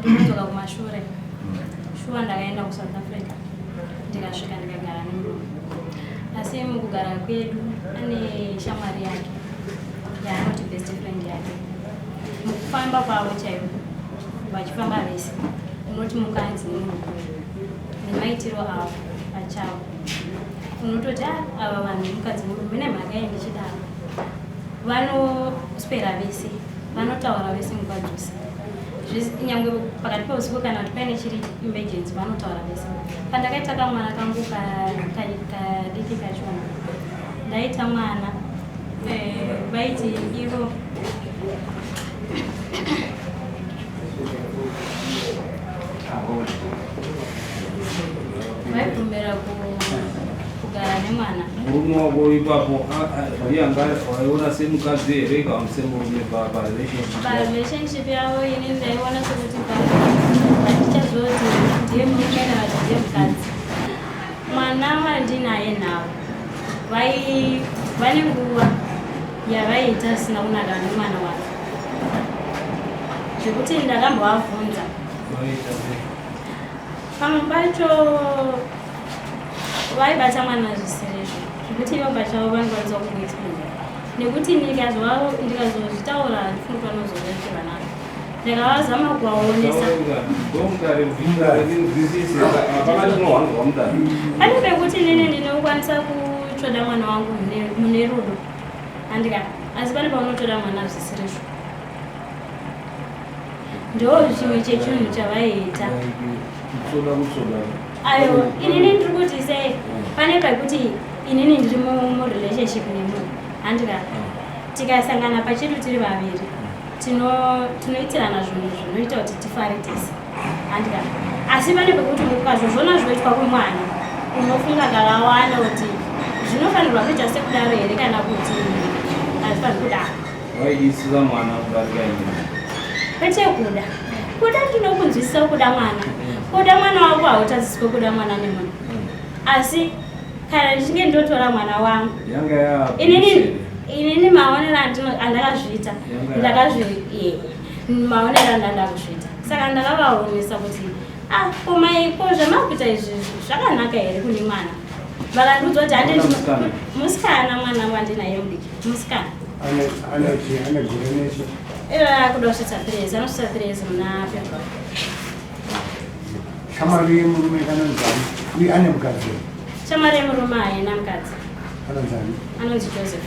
Ndinodzoka kumashure. Shuwa ndakaenda kuSouth Africa ndikasvika ndikagara nemurume. Asi mukugara kwedu ane shamwari yake yaanoti best friend yake. Mukufamba kwavo chaiko vachifamba vese unoti mukadzi nemurume nemaitiro avo pachavo unototi ah, ava vanhu mukadzi murume nemhaka yei ndichidaro vanoswera vese vanotaura vese nguva dzose nyangwe pakati peusiku kana kuti paine chiri emergency vanotaura vese pandakaita kamwana kangu kadiki kachona ndaita mwana eh, vaiti ivo vaibvumira kugara nemwana murume wako ipapo ndiye anga waiona semukadzi here kana semurume parelationship parelationship yavo ini ndaiona sekuti handichazoti ndiye murume kana kuti ndiye mukadzi mwana wandinaye nawo vane nguva yavaiita zvisina kunaka nemwana wake zvekuti ndakambovabvunza pamwe pacho vaibata mwana zvisirizvo zvekuti ivo pachavo vanokwanisa kumuexplaina nekuti ndikazozvitaura handifungi panozovaitira nako ndakavazama kuvaonesa pane pekuti inini ndinokwanisa kutsvoda mwana wangu mune rudo handika asi pane paunotoda mwana zvisirizvo ndo chimwe chechinhu chavaiita ayo inini ndiri kuti sei pane pekuti inini ndiri murelationship nemunhu handika tikasangana pachedu tiri vaviri tinoitirana zvinhu zvinoita kuti tifare tese handika asi pane pekuti ukazozvona zvoitwa kumwana unofunga kakawana kuti zvinofanirwa kuita sekudaro here kana kuti hazvifaniri kudaro Waidisisa mwana kudarika ini. Kwete kuda. Kuda ndinokunzwisisa kuda mwana. Kuda mwana wako hautadziswe kuda mwana nemunhu. Asi kana ndichinge ndotora mwana wangu. Yanga ya inini inini maonero andakazviita ndakazvi maonero andandakuzviita saka ndakavaonesa kuti ah ko mai ko zvamakuita izvi zvakanaka here kune mwana vakandiudza kuti hande musikana mwana wandinaye mudiki musikana akuda kusvitsa 3 anosvitsa 3 muna February. Shamwari yemurume kanonzani uye ane mukadzi? Shamwari yemurume haina mukadzi. Anonzani? Anonzi Joseph.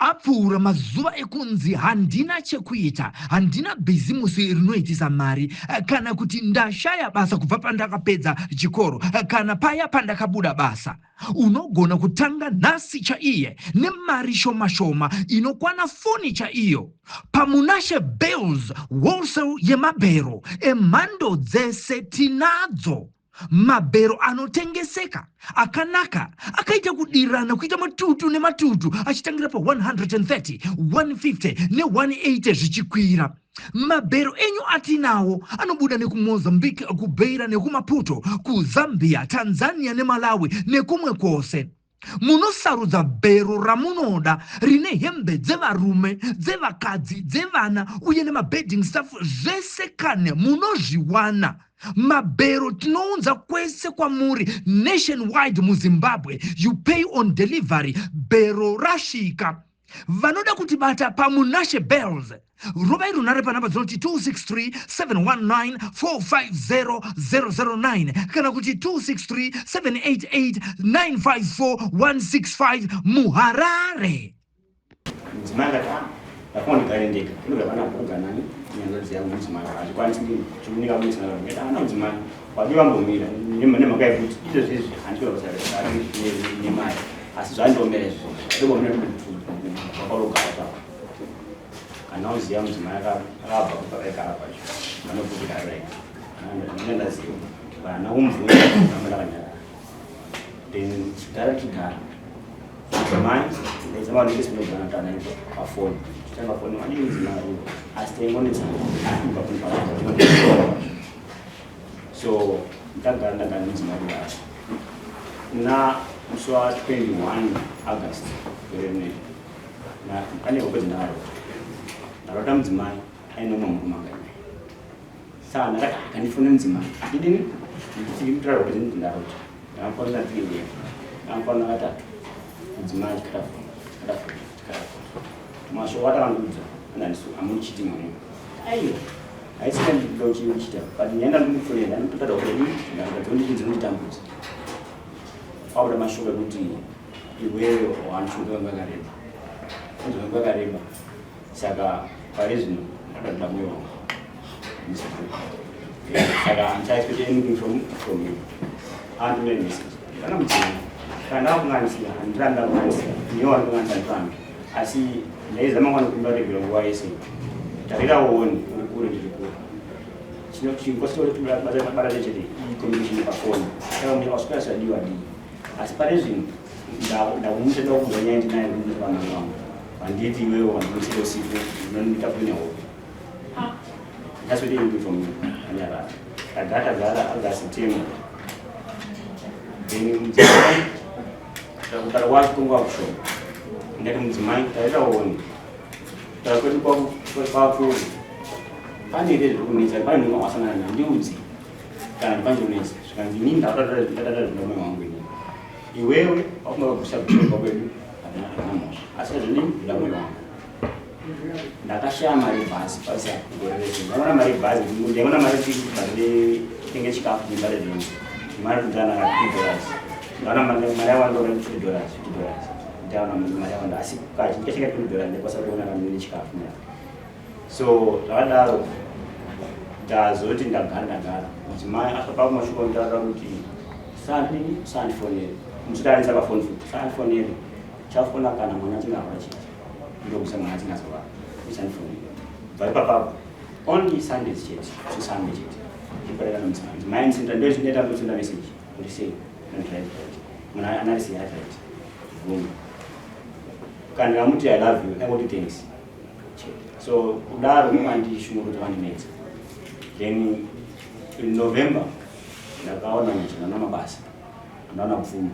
Apfuura mazuva ekunzi handina chekuita, handina bhizimusi rinoitisa mari, kana kuti ndashaya basa kubva pandakapedza chikoro, kana paya pandakabuda basa. Unogona kutanga nhasi chaiye nemari shoma shoma inokwana foni chaiyo paMunashe Bales Wholesale yemabhero emhando dzese tinadzo. Mabhero anotengeseka akanaka akaita kudirana kuita matutu nematutu achitangira pa 130, 150 ne 180 zvichikwira. Mabhero enyu atinawo anobuda nekuMozambique, kuBeira nekuMaputo, kuZambia, Tanzania neMalawi nekumwe kwose. Munosarudza bhero ramunoda rine hembe dzevarume, dzevakadzi, dzevana uye nemabedding stuff zvese kane munozviwana. Mabhero tinounza kwese kwamuri nationwide muZimbabwe. You pay on delivery bhero rasvika. Vanoda kutibata paMunashe Bells rovai runhare panhamba dzinoti 263 719 450 009 kana kuti 263 788 954 165 muHarare. Mudzimai akati ah, ndafunga ndigare ndega ndinogara pana kugara nani nyanzvadzi yangu mudzimai hazvikwanisi ndikunika mudzimai ndikati ana mudzimai wadi vambomira nemhaka yekuti izvozvi izvi handikuda basa nemari asi zvandiomera izvi ndombomira kwakarogara zvako kana uziva mudzimai akabva kupakaigara pacho anobvukirarega ndinge ndaziva vana kumubvunza ramba ndakanyarara then gara tigara mudzimai ndaizama vanenge sinogona kutaura naye pafoni tanga foni wadii mudzimai asi taingonetsana kubva kune so ndagara ndagara nemudzimai kudaro na musi wa 21 August gore rineri pane hope dzandakarota ndarota mudzimai. Aine umwe murume anga naye. Saka ndakati ah, kandifone mudzimai. Ndidini? Ndikutaura kuti ndarota. Ndakafonera tiri week. Ndakafonera katatu. Mudzimai achikata foni. Chikata foni. Chikata foni. Mashoko atakandiudza anandisu amuchiti mwana. Aiwa. Haisina ndinochiita. But nyaya ndandikufonera ndinototada kuti ndakadzondi dzinonditambudza. Kwabuda mashoko ekuti iwewe wandichunga wangu yakareba. Unzi wangu yakareba. Saka pari zvino ndakada moyo wangu. Saka handicha expect anything from you. Anditumire message. Kana mudzimai. Kana ndakunganisira handirambi ndakunganisira. Ndiwe wandikukanganisa handirambi. Asi ndaizama mwana kumba regera nguva yese. Tarira uone uri kure ndiri kure. Chino chinkosi bata chete i-communication pafoni. Saka munhu waswera sadiwa dii. Asi pane zvino ndakumuita ndakuudza nyaya ndinayo kuti vana vangu. Handiti iwewe wandimusira usiku ndinondiita kuine hope. That's what they from you. Anyarara. Tagara tagara aga September. Then mudzimai kutaura kwacho kunguva kushoma. Ndati mudzimai tarira uone. Kutaura kwedu kwakuri. Pane here zviri kunetsa pane munhu wasangana naye ndiudze. Kana kuti pane chinonetsa. Zvikanzi inini ndakatadza zvinoda moyo wangu inini. Iwewe wafunga kugusa kushoma kwedu hapana mhosva. Asi zvini ndoda moyo wangu. Ndakashaya mari yebhazi pasi apa gore rese. Ndaona mari yebhazi, ndaona mari yekuti tenge chikafu ndibhadhare rent. Mari kudana ka $2. Ndaona mari yawanda uri $2, $50. Ndaona mari yawanda asi kachi kacheka $2 ndakwanisa kuona kana ndine chikafu mira. So zvakadaro ndazoti ndagara ndagara. Mudzimai akapa mashoko ndara kuti sandini sandifonere. Muchitarisa pafoni futi sandifonere. Chafona kana mwana achinge arwara chete. Ndokusa mwana achinge azorwara. Usandifonere. Bva ipapapo only Sundays chete. So Sunday chete. Ndiparira nomudzimai. Mudzimai ndisenda ndo ndinoita ndosenda message kuti sei not right right. Mwana analysis ya right. Boom. Kana ndikamuti I love you, angoti thanks. Chete. So kudaro kwandishungurudza kwandinetsa. Then in November ndakaona nyasha ndaona mabasa. Ndaona pfuma.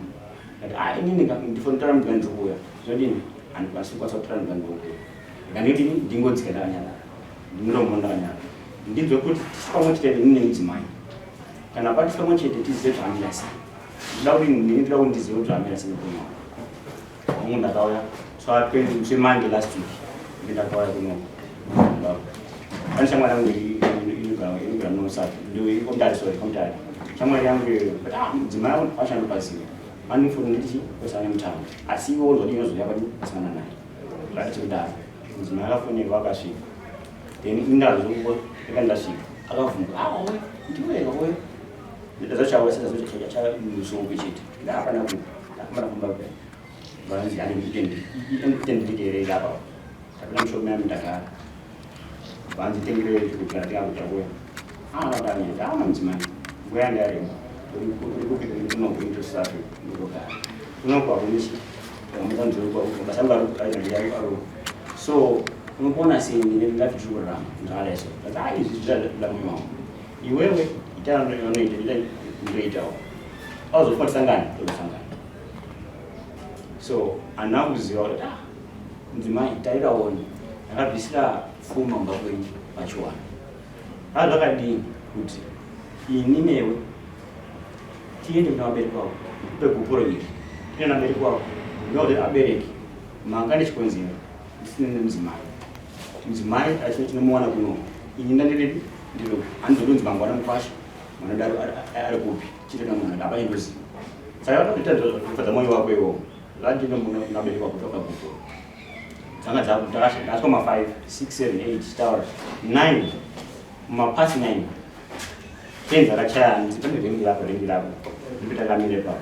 Ndati ah inini ndifonera mudzimai ndiri kuuya. Zvodini? Handikwanisi kukwanisa kutora mudzimai ndiri kuuya. Ndanditi ndingodzika ndakanyarara. Ndinotombo ndakanyarara. Ndinzwe kuti tisi pamwe chete inini nemudzimai. Kana patisi pamwe chete tizive zvakamira sei. Ndoda kuti ndini ndoda kuti ndizive kuti zvakamira sei muupenyu hwangu. Wangu ndakauya so musi Monday last week ndi ndakauya kuno Zimbabwe. Pane shamwari yangu inogara muSouth, ndo komutare sorry komutare. Shamwari yangu iyoyo but ah mudzimai wacho andopaziva. Anofona nditi kwesana mutaundi. Asi iwe wozoti inozouya kwadi pasangana naye. Zvati chekudaro. Mudzimai akafonerwa akasvika. Then indazongo ndanga ndasvika. Akavhunduka. Ah owe ndiwe owe. Ndazochauya sasa musungu chete. Ndapana ku. Ndapana kumba kwe. Vanzi ani weekend. Weekend ndikere apa. Tapinda mushop yami ndagara. Vanzi tengere chekudya ndikakuta kuya. Ah ndanyanya. Ah mudzimai. Nguva yanga yareba. Uri kupi kuno into South Africa ndokugara. Kuno kwakumishi. Basa rangu ari ari so unopona sei ndinenge tiri kurarama zvakadai so but ah izvi zvinoda moyo wangu. Iwewe ita unoita ita ndoitawo. Auzofa tisangane tozosangana. So handina kuziva kuti ah mudzimai tarira uone ndakabvisira pfuma mumba kwenyu pachiwana. Ah zvakadini kuti ini newe tiende kuna vabereki vako ndikupe gupuro iri tiende kuna vabereki vako ndinokuti abereki manga nechikonzero ndisine nemudzimai mudzimai tinomuwana kuno ini ndandiripi ndiri handizodonzi mangwana mukwasha mwana ari kupi chitona mwana apa indoziva saka vatoita zvofadza mwoyo wako iwowo zvandinomunabereki wako toka gupuro dzanga dzakasvika ma 5 6 7 8 chitaura 9 mapasi 9 10 dzakachaya pane ringi rako ringi rako ndikuti takamire papo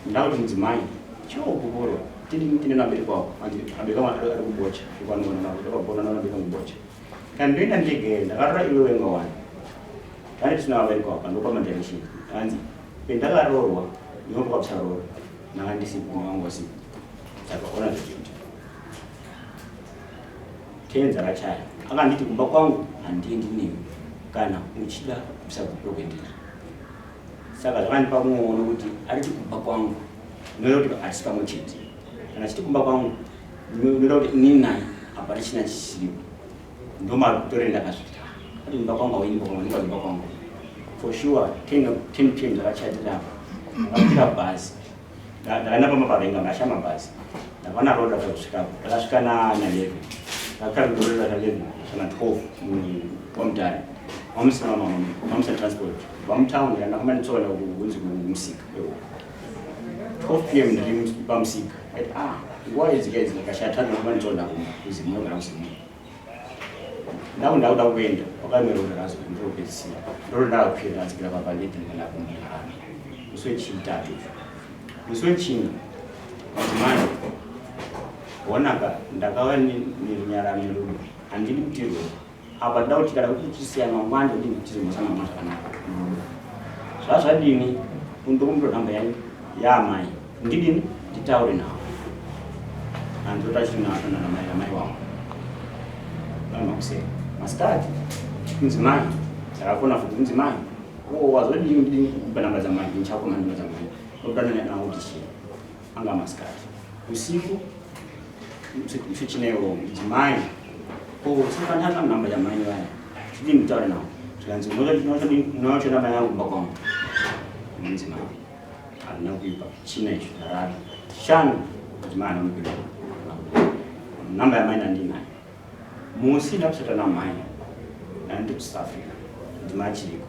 ndakuti mudzimai chiwo gupuro tine nabereki wako abereki wangu ari kubocha ndikwanogona nabereki wangu kubocha kana ndoenda ndega here ndakarora iwe wenga wani tani tisina vabereki wako ndopa madirection anzi pendakaroorwa ndinopa kusarora ndanga ndisipo wangu wasipo saka ona zvekuita 10 dzakachaya akanditi kumba kwangu handiendi newe kana uchida kubvisa gupuro kwendiri. Saka zvakandipa muono kuti ariti kumba kwangu ndinoda kuti hatisi pamwe chete. Kana achiti kumba kwangu ndinoda kuti inini naye hapana china chisiripo. Ndomakutorere ndakasvika ati imba kwangu hauini kwangu ndikaimba kwangu for sure. 10 p.m. ndakachatira apa, ndakakwira bhazi, ndakaenda pamba pavenga ndasha mabhazi, ndakaona road kusvikapo, ndakasvika na11, ndakakarudorera na11 kana 12 kwamutare, mamusina mamusina transport vamutown. Ndakafamba nditsoona kunzi kumusika 12 p.m., ndiri pamusika. Ati ah, nguva idzi kaidzi ndakashaya transport, ndafamba nditsoona kuZimuno kana kuZimuno. Ndakuda kuenda wakamira kuti ndakazwa ndinopedzisira ndoro ndakakwira, ndakadzikira papaleti, ndikaenda kumihara musi wechitatu. Musi wechina, madzimai, honaka ndakauya nerunyararo nerudo, handidi kutirwa apa. Ndida kuti kana kuti tisiyana mangwana, ndodini kuti tizomhosana mangwana zvakanaka murudo. Zvazvadini, ndokumbira nhamba yanyu yaamai, ndidini nditaure navo. Handota chiri namai wangu vamakuseni masikati mudzimai, ndakafona futi mudzimai, o wazodini, ndidini kupa namba dzamai, ndichakoma namba dzamai, ndokudanana nawo kuti chii anga masikati. Usiku usichinewo mudzimai, ko saka ndaka namba yamai vaya, chidini kutaura navo? Zvikanzi unocho namba yangu kumba kwangu. Mudzimai, handina kuipa. China icho ndarara. Shanu mudzimai anonopinda namba yamai nandinayo. Musi ndakusata namai ndandiri kuSouth Africa, mudzimai achiriko,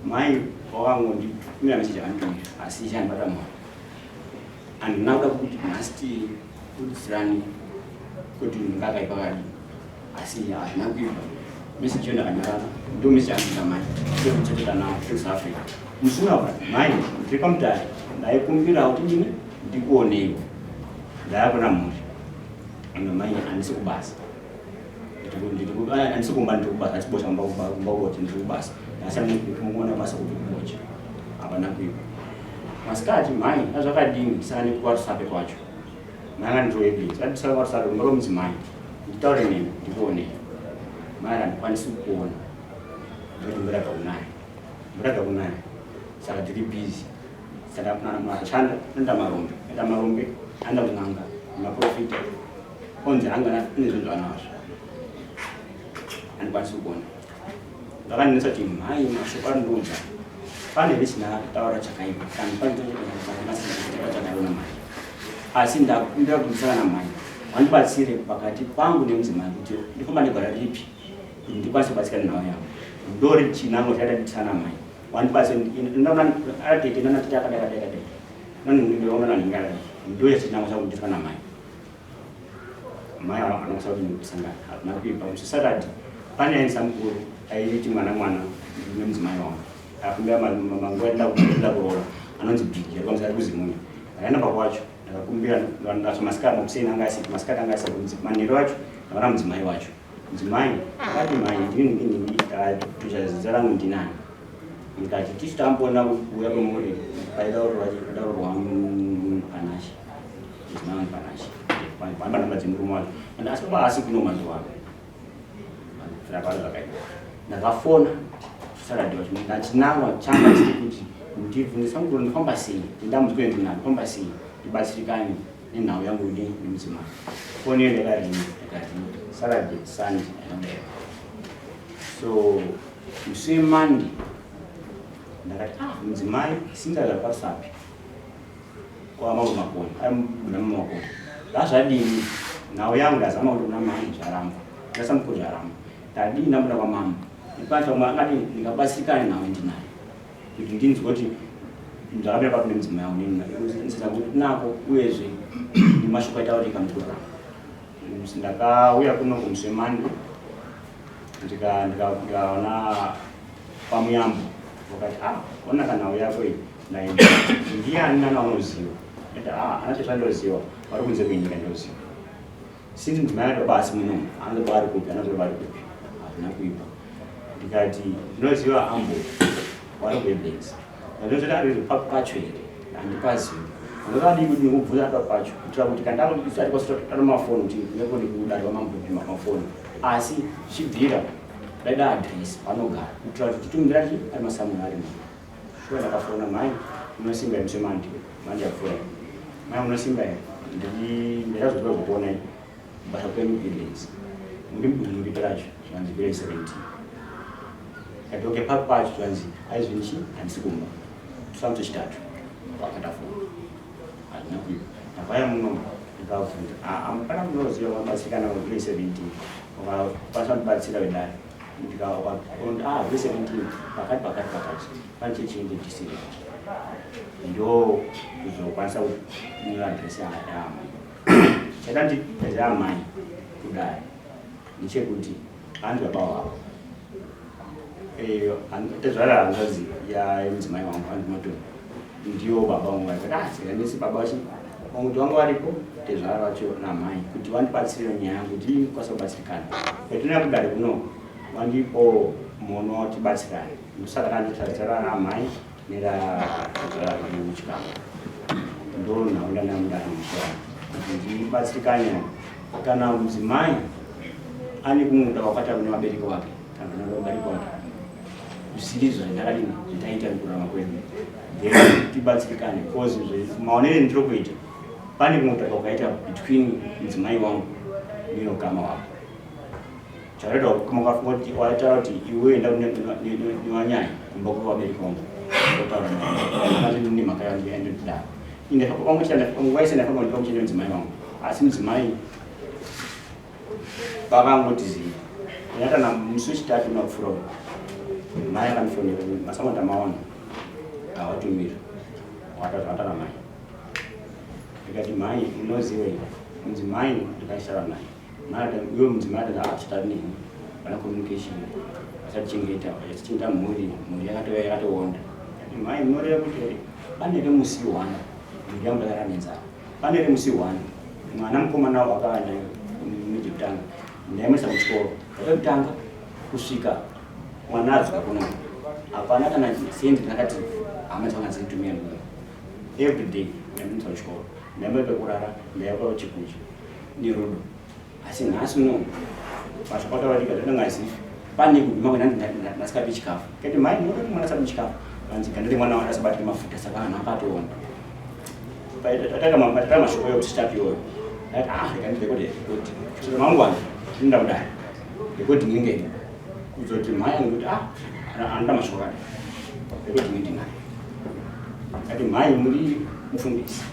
mai wakangonditumira meseji akanditumira, asi chandibata mwoyo handina kuda kuti nhasi tibudzirani kuti ndingakaipa kadii, asi hazvina kuipa. Meseji iyo ndakanyarara, ndo meseji andita mai tekucheteta nawo tiri kuSouth Africa. Musi uya mai, ndiri pamutare, ndaikumbirawo tidini ndikuoneiwo, ndaya kuna mhuri ano mai, handisi kubasa, handisi kumba, ndiri kubasa, achibosha kumba kuti ndiri kubasa, asi muona basa kuti kubocha hapana kuipa. Masikati mhai, azvakadini saka nekuwarusape kwacho mai anganditoedii adisaka kwarusape kumba kwemudzimai, nditaure nemi ndikuonei. Mai handikwanisi kukuona, ndoti mvura kunaya, mvura kunaya, saka tiri busy, saka mashanda anoita marombe, aita marombe, aenda kun'anga nemaprofita, onzi anga ane zvinhu zvaanazvo, handikwanisi kukuona. Zvakandinetsa kuti mhai mashoko arindiudza pane here china taura chakaipa kana pane chakaiona mhai, asi ndakumbira kuti ndisana namhai vandibatsire pakati pangu nemudzimai kuti ndifamba negwara ripi kuti ndikwanise kubatsirana nhau yangu. Ndori chinangwa chaita ndisana namhai vandibatsire, atete nanatete akadai akadai akadai nanondiona nhinga, ndo chinangwa changu ndisana namhai. Mai vanokwanisa kuti kusangana hazvina kuipa. Musi Saturday pane aendesa mukuru aiti mwana mwana nemudzimai wangu afambira manguva enda kuroora, anonzi Bhigi, arikwanisa ari kuZimunya. Ndakaenda pakwacho, ndakakumbira ndaso masikati, makuseni anga asipo, masikati anga asipo, manheru acho ndakaona mudzimai wacho. Mudzimai akati, "Mai, ndini ndini ndini, zita rangu ndinani?" Ndikati, "Tisu tamboona kuuya kwemuri paidaurwa Panashe, mudzimai wangu Panashe, panamba dzemurume wacho." And asi baba asi kuno mazuva ano zvakaro zvakaipa. Ndakafona Saturday wacho, ndachinangwa changa chiri kuti ndibvunzisa mukuru ndifamba sei, ndidambudziko ndinaro, ndifamba sei ndibatsirikane nenhau yangu nemudzimai. Foni iyo ndakaringa, ndikaringa Saturday, Sunday anodaiwa. So musi weMonday ndakati, ah, mudzimai sinzagara parusapi kwamambo Makoni, ari muna Makoni, zvazvadini nhau yangu? Ndazama kuti kuna mai zvaramba, ndasa mukuru zvaramba, ndadii? Ndambuda kwamambo ipacho angadi ndingabatsirikane nawe ndinayo kuti ndinzwe kuti zvakamira papi nemudzimai wangu kuti nako, uyezve nemashoko aitaurika mukurarama. Ndakauya kuno kumusi weMonday, ndikaona pamuyambo, wakati, "Ah, ona kana yako iyi ndaenda ndiani nana unoziva?" Ndati, "Ah, ana chezvandoziva vari kunze kwenyika, ndoziva sinzi mudzimai ati baba asi munomu anozoba ari kupi, anozoba ari kupi." Hazvina kuipa. Ndikati, "Ndinoziva ambo vari kuEblensi." Ndinozoti ari pacho here? Handipazivi. Ndinodii kuti ndikubvunza apa pacho kuitira kuti kana mafoni kuti ndingakone kudarika mambo mafoni, asi zvichibvira ndaida adhiresi panogara kuitira kuti titumira chi ari masamu ari muno. Shuwa ndakafona, "Mai, munosimba here?" Musemandi mandi yapfuura, "Mai, munosimba here? Ndakazodzoka kukuonai basa kwenyu Bidlands, muri mudunhu ripi racho?" Zvanzi village 17. Kati okay, papi pacho zvanzi aizvinchi handisi kumba. Tusamutse chitatu. Wakatafuna. Handina kuipa. Ndakauya muno ndikavabvunza. Ah, pana munoziva vabatsirikana village 17. Vakakwanisa kundibatsira vedare. Ndikaona ah village 17 pakati pakati pakati. Pane chechi inenge disiri. Ndo kuzokwanisa kunyora address yaamai. Chaita ndipedze amai kudai ndechekuti hanzi baba wavo eh, tezvara hanzvadzi yemudzimai wangu hanzi matoni ndiyo baba vangu variko ah saka ndisi baba vachi vangu kuti vangu varipo tezvara vacho namai kuti vandibatsire nyaya yangu kuti ndikwanisa kubatsirikana patinouya kudare kuno vandipo muono tibatsirane ndosaka ndanditarisara namai neratezvara kuchikamba ndo nhaunda namudare muchikamba kuti ndibatsirikane kana mudzimai ane kumuda wakati kune vabereki vake kana kuna vabereki vake zvisiri zvandakadini zvitaita mukurarama kwedu then tibatsirikane cause maonero endiri kuita pane kumwe kutaura kwakaita between mudzimai wangu neukama wako chakaita kuti waitaura kuti iwe enda newanyaya kumba kwevabereki vangu otaura navo nemhaka yandodaro nguva yese ndafamba ndika kuchenda mudzimai wangu asi mudzimai vakangoti zii ndakatana musi wechitatu unapfuura mai akandifonera masango ndamaona awatumira watazvatana mai ndikati mai unoziva mudzimai ndikachitaura naye Iwe mudzimai atanga achitari neni pana communication vasatichengeta vachatichengeta mhuri mhuri yakatouya yakatoonda mai munoreva kuti pane remusi one mhuri yangu yakara nenzara pane remusi one mwana mukomana wakava naye mwedzi wekutanga ndaimuisa kuchikoro ndakakutanga kusvika mwana adzoka kuno hapana kana sendi ndakati hama dzanga dzitumira mhuri every day ndaimuisa kuchikoro ndaimupa pekurara ndaipa chekudya nerudo asi nhasi uno mashoko akataurika zvatingazivi pane kuguma kwenanzi ndasikapi chikafu kati mai munoda kuti mwana asapi chikafu vanzi ganda remwana wake asabatire mafuta saka vanhu akatoona tataka mashoko iyoyo kuti chitapi iyoyo ndati ah rega ndirekode rekodi kusvika mangwana ndinoda kudai rekodi inenge iri kuzoti mhai angu kuti ah anoda mashoko akadai rekodi ndinayo ati mhai muri mufundisi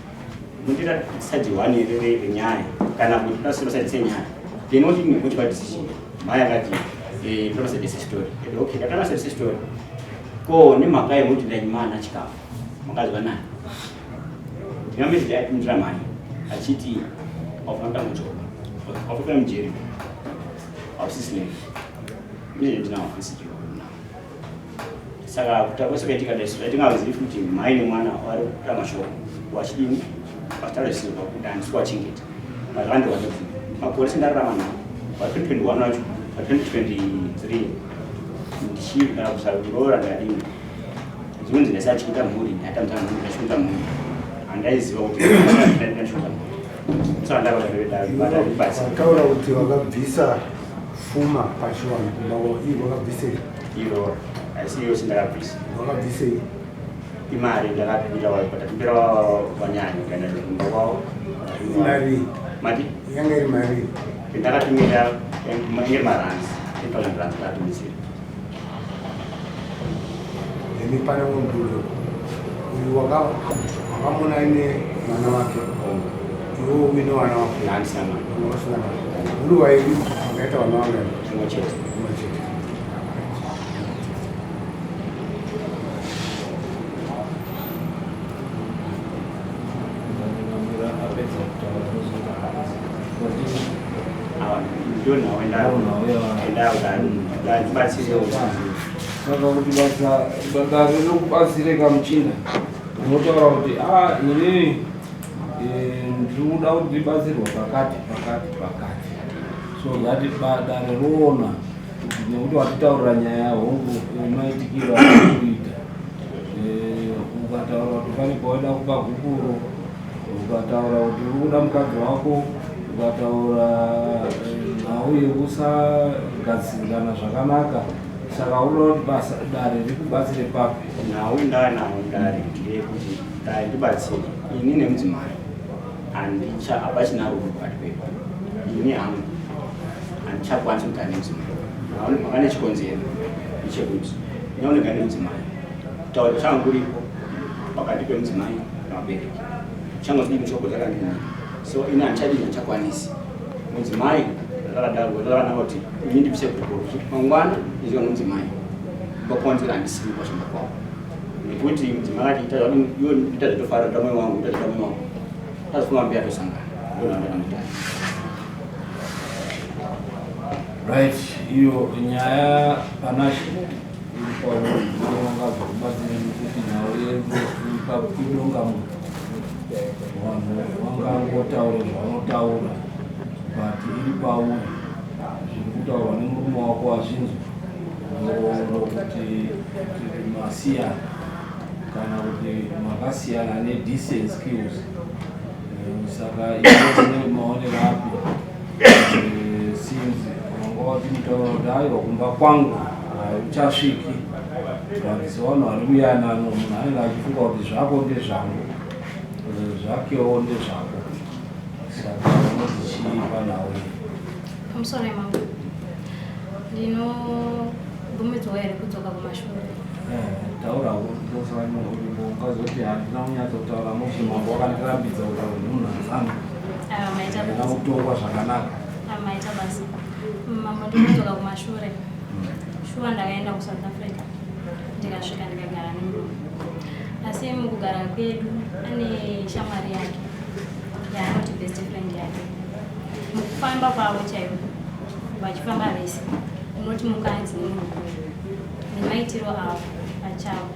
Mundira side one renyaya kana kuti toda side senyaya then what you kuti decision mai akati eh toda side story eh okay katana side story ko nemhaka yekuti ndanyimana chikafu makazwa nani ndina message aitumira mai achiti aufana kutambudzwa aufana mujeri hausi slave message ndinawo message Saka kutaura kwese kwaitika dai zvatingazivi kuti mai nemwana vari kuita mashoko vachidini vachitaura zvisizvo pakuti handisi kuwachengeta but vandirwadza kuti makore sendararama nawo pa 2021 wacho pa 2023 ndichigara kusaroora ndadini zvinonzi ndaisachengeta mhuri ndaitambisa mhuri ndachengeta mhuri handaiziva kuti ndachengeta mhuri saka ndakataura kuti wakabvisa fuma pachivanhu kumba ii wakabvisei iro asi iyo sindakabvisa wakabvisei imari ndakapinda patapindira wanyanya kuenda kumba kwavo imari mati yanga iri mari ndakatumira inge marands 10,000 rands ndakatumidzira then pane mubvunzo uyu wakamuna aine mwana wake iwe uine wana wako handisina mwana usina mwana uri wairi wakaita vana vangani mumwe chete mumwe chete Awa, ndiyo nhau endakubatsire saka kuti basa dare rekubatsire kamuchinda unotaura kuti a ah, inini eh, ndiri kuda kuti ndibatsirwa pakati pakati pakati so that dare roona kuti nekuti watitaurira nyaya hongu maitikiro akuita eh, ukataura kuti pane pawaida kupa gupuro ukataura kuti uri kuda mukadzi wako ukataura eh, nhau yekusagadzikana zvakanaka saka unoda kuti basa dare rikubatsire papi nhau ndaa nayo dare ndeyekuti dare ndibatsire ini nemudzimai handicha hapachina rudo pakati pedu ini hangu handichakwanisi kugara nemudzimai Mhaka nechikonzero ndechekuti ndinooneka nemudzimai kutaura kuchanga kuripo pakati pemudzimai nevabereki changa chidini choko chakandini so ini handichadini handichakwanisi mudzimai zvakadaro zvakanaka kuti ini ndibvise gupuro mangwana ndizwa nomudzimai vakonzera handisiri pashamba kwavo nekuti mudzimai ati ita zvatofara ita moyo wangu ita zvaita moyo wangu tazofunga mbuya tosangana ndonandakamutari. Right, iyo nyaya Panashe iri pauri vangazokubatsira nekuti nhau yedu idonga munhu vanhu vangangotaura zvavanotaura but iri pauri zviri kutaurwa nemurume wako wazvinzwa nhoroondo kuti masiyana kana kuti makasiyana nedecent skills eh, saka iwe maonero api eh, since wanga wachimutaura kuti aiwa kumba kwangu hauchasviki but sevanhu vari muyanano munhu anenge achifunga kuti zvako ndezvangu eh, zvakewo ndezvako saka unoti chii panhau iyi? Pamusoro yemambo, ndinobvumidzwa here kudzoka kumashure? Eh, taura uripo ukazoti handina kunyatsotaura mushe mambo wakandirambidza kutaura nemunhu anzangu Aiwa, maita handina basa. kutongwa zvakanaka. Maita basa. Mambo, ndinodzoka kumashure. Shuwa ndakaenda kuSouth Africa ndikasvika ndikagara nemurume. Asi mukugara kwedu ane shamwari yake yaanoti best friend yake. Mukufamba kwavo chaiko vachifamba vese unoti mukadzi nemurume nemaitiro avo pachavo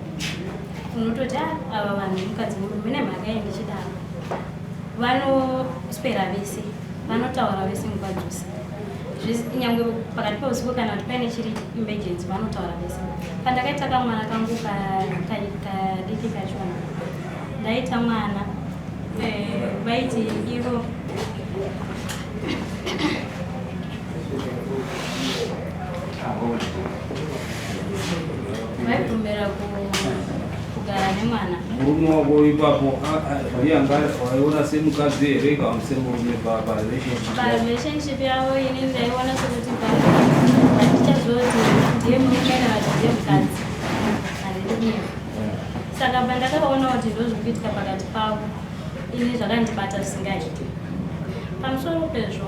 unototi ah, ava vanhu mukadzi murume nemhaka yei ndichidaro vanoswera vese vanotaura vese nguva dzose nyangwe pakati peusiku kana kuti paine chiri emergency vanotaura vese pandakaita kamwana kangu kadiki kachona ndaita mwana eh, vaiti ivo vaibvumira kugara nemwana murume wako ipapo ndiye anga waiona semukadzi here kana semurume parelationship parelationship yavo ini ndaiona sekuti handichazoti ndiye murume kana kuti ndiye mukadzi handidi kunyepa saka pandakaona kuti ndozviri kuitika pakati pavo ini zvakandibata zvisingaiti pamusoro pezvo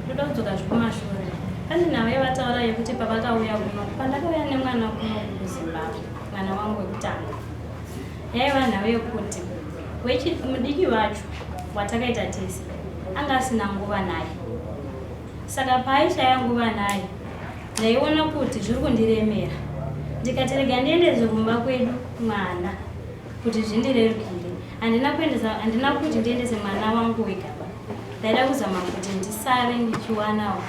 ndoda kudzoka zvekumashure pane nhau yavataura yekuti pavakauya kuno pandakauya nemwana kuno kuzimbabwe mwana wangu wekutanga yaiva nhau yekuti mudiki wacho watakaita tese anga asina nguva naye saka paaishaya nguva naye ndaiona kuti zviri kundiremera ndikati rega ndiendeze kumba kwedu mwana kuti zvindirerukire handina kuendesa handina kuti ndiendese mwana wangu wega ndaida kuzama kuti ndisare ndichiwanawo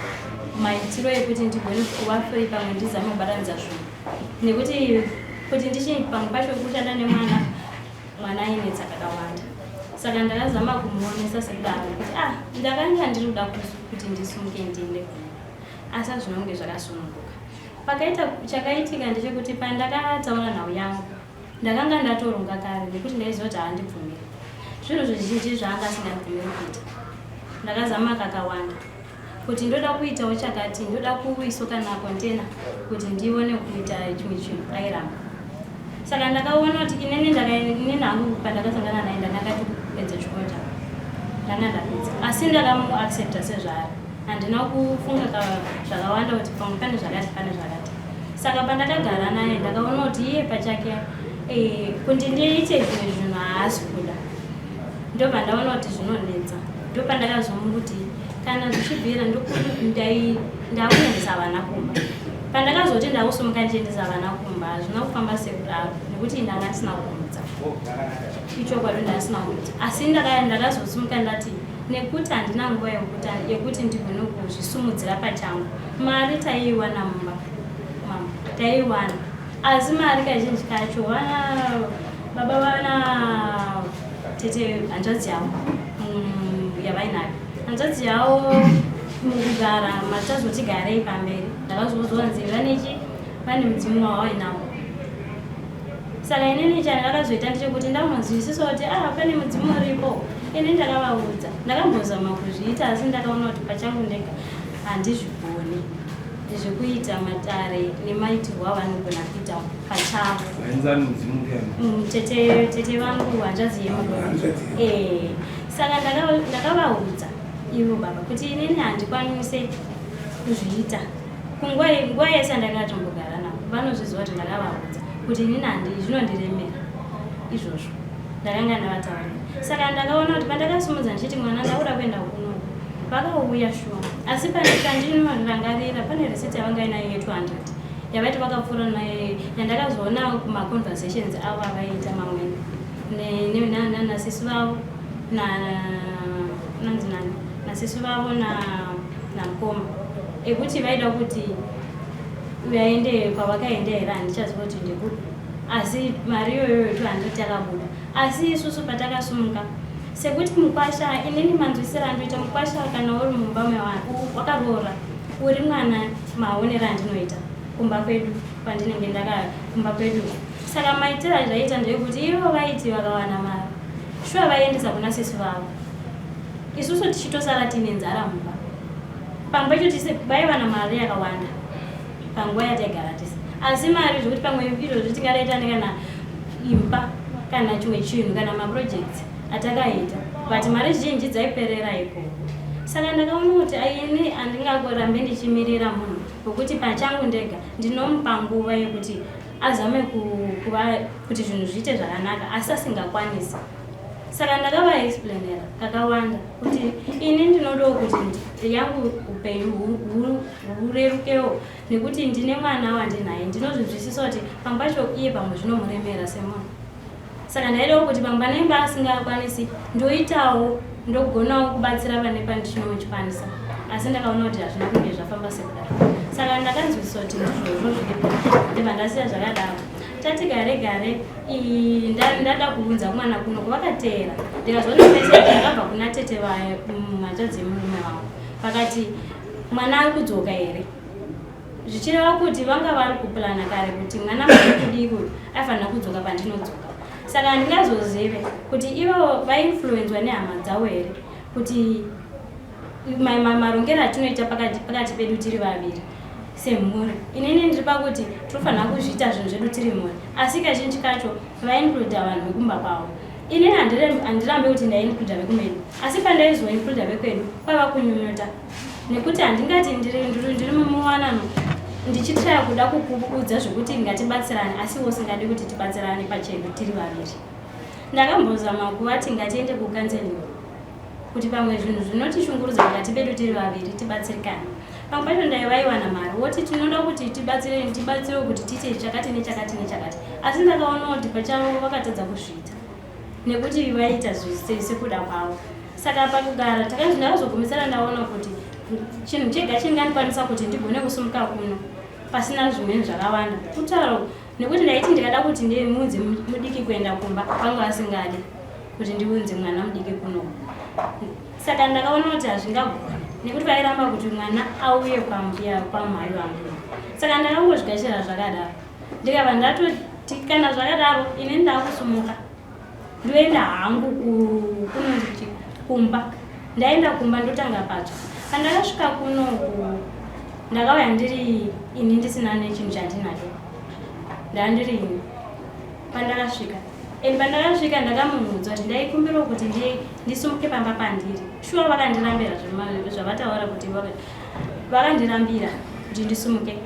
maitiro ekuti ndigone kuva free pamwe ndizame kubatanidza zvinhu nekuti kuti ndichi pamwe pacho kushanda nemwana mwana ainetsa kakawanda saka ndakazama kumuonesa sekudaro kuti ah ndakanga ndiri kuda kuti ndisumuke ndiende kumba asi hazvina kunge zvakasununguka pakaita chakaitika ndechekuti pandakataura nhau yangu Ndakanga ndatoronga kare nekuti ndaiziva kuti haandibvumiri. Zvinhu zvizhinji zvaanga asingandibvumiri kuita. Ndakazama kakawanda kuti ndoda kuitawo chakati, ndoda kuiso kana container kuti ndione kuita chimwe chinhu, airamba. Saka ndakaona kuti inini inini hangu pandakasangana naye ndanga ndatopedza chikoro changu. Ndanga ndapedza. Asi ndakamuaccepta sezvaari. Handina kufunga zvakawanda kuti pamwe pane zvakati pane zvakati. Saka pandakagara naye ndakaona kuti iye pachake eh, kuti ndiite zvimwe zvinhu haasi kuda. Ndobva ndaona kuti zvinonetsa. Ndopandakazomuti kana zvichibvira ndakuendesa vana kumba. Pandakazoti ndakusumuka ndichiendesa vana kumba hazvina kufamba sekudaro nekuti ndanga ndisina kumutsa. Ichokwadi ndasina kumutsa. Asi ndakazosimuka ndati nekuti handina nguva yekuti ndigone kuzvisumudzira pachangu. Mari taiiwana mumba mama taiiwana asi mari kazhinji kacho vana baba vana tete hanzvadzi yavo mm, yavainayo hanzvadzi yavo mukugara matazoti garei pamberi ndakazoudzwa nzi vanechi vane mudzimu wavainawo saka inini chandakazoita ndechekuti ndakunonzwisisa kuti ah pane mudzimu uripo ini ndakavaudza ndakambozama kuzviita asi ndakaona kuti pachangu ndega handizvigoni. Zvekuita matare nemaitirwo avanogona kuita pachavo. Vainzani mudzimu ndiani? Tete, tete vangu, hanzvadzi yemurume. Hanzvadzi. Saka ndakavaudza ivo baba kuti inini handikwanise kuzviita. Kunguva nguva yese yandakatombogara navo vanozviziva kuti ndakavaudza kuti inini handi zvinondiremera izvozvo. Ndakanga ndavataurira. Saka ndakaona kuti pandakasimudza ndichiti mwana ndakuda kuenda kuno, vakauya shuwa, asi pane pandinorangarira pane receipt yavanga inayo ye200 yavaiti vakapfuura nayo, yandakazoona kumaconversations avo avaiita mamweni nasisi vavo, nanzi nani, nasisi vavo namukoma, ekuti vaida kuti vaende kwavakaenda here, handichaziva kuti ndekupi, asi mari iyoyo 200 yakabuda. Asi isusu patakasumuka sekuti mukwasha, inini manzwisiro andoita mukwasha, kana uri mumba wakaroora uri mwana, maonero andinoita kumba kwedu pandinenge ndaka kumba kwedu, saka maitiro azvaita ndeyekuti ivo vaiti vakawana mari shuwa vaiendesa kuna sisi vavo, isusu tichitosara tiine nzara mumba. Pamwe pacho tise vaiwana mari yakawanda panguva yataigara tese, asi mari zvekuti pamwe izvozvi tingadaita nekana imba kana chimwe chinhu kana maprojects atakaita, but mari zhinji dzaiperera ikoko. Saka ndakaona kuti aini handingarambe ndichimirira munhu wekuti pachangu ndega ndinomupa nguva yekuti azame kuva kuti zvinhu zviite zvakanaka, asi asingakwanisi. Saka ndakavaexplainera kakawanda kuti ini ndinodawo kuti yangu upenyu hurerukewo nekuti ndine mwana wandinaye. Ndinozvinzwisisa kuti pamwe pacho iye pamwe zvinomuremera semunhu, saka ndaidawo kuti pamwe panenge asingakwanisi ndoitawo, ndogonawo kubatsira pane pandinochikwanisa. Asi ndakaona kuti hazvina kunge zvafamba sekudaro, saka ndakanzwisisa kuti ndizvozvo zviripo, ndibva ndasiya zvakadaro. Tati gare gare ndada kuunza mwana kuno, vakateera. Ndikazoona meseji yakabva kuna tete vahanzvadzi yemurume wavo, vakati mwana ari kudzoka here, zvichireva kuti vanga vari kuplana kare kuti mwana kudiki aifanira kudzoka pandinodzoka. Saka handingazozive kuti ivo vainfluenzwa nehama dzavo here kuti marongero atinoita pakati pedu tiri vaviri semhuri. Inini ndiri pakuti tinofanira kuzviita zvinhu zvedu tiri mhuri, asi kazhinji kacho vaincluda vanhu vekumba kwavo. Inini handirambe kuti ndaincluda vekumedu, asi pandaizoincluda vekwedu kwaiva kunyunyuta, nekuti handingati ndiri mumuwanano ndichitraya kuda kukuudza zvekuti ngatibatsirane, asi iwe usingadi kuti tibatsirane pachedu tiri vaviri. Ndakambozama kuvati ngatiende kucounseling kuti pamwe zvinhu zvinotishungurudza pakati pedu tiri vaviri tibatsirikane. Pamwe pacho ndaivaiwana mari woti tinoda kuti tibatsire, tibatsirewo kuti tiite chakati nechakati nechakati, asi ndakaona kuti pachavo vakatadza kuzviita nekuti vaiita sekuda kwavo. Saka pakugara ndakazogumisira ndaona kuti chinhu chega chingandikwanisa kuti ndigone kusimuka kuno pasina zvimweni zvakawanda kutaura, nekuti ndaiti ndikada kuti ndimuunze mudiki kuenda kumba, vanga vasingadi kuti ndiunze mwana mudiki kuno. Saka ndakaona kuti hazvingagoni nekuti vairamba kuti mwana auye kwambuya, kwamai vangu. Saka ndakangozvigashira zvakadaro, ndikabva ndatoti kana zvakadaro ini ndakusumuka ndoenda hangu kunonzi kumba. Ndaenda kumba ndotanga patsva. Pandakasvika kunoku ndakauya ndiri ini, ndisina nechinhu chandinacho, ndandiri ini pandakasvika. And pandakasvika ndakamuudza kuti ndaikumbirawo kuti ndisumuke pamba pandiri. Shuwa vakandirambira zvavataura kuti vakandirambira kuti ndisumuke.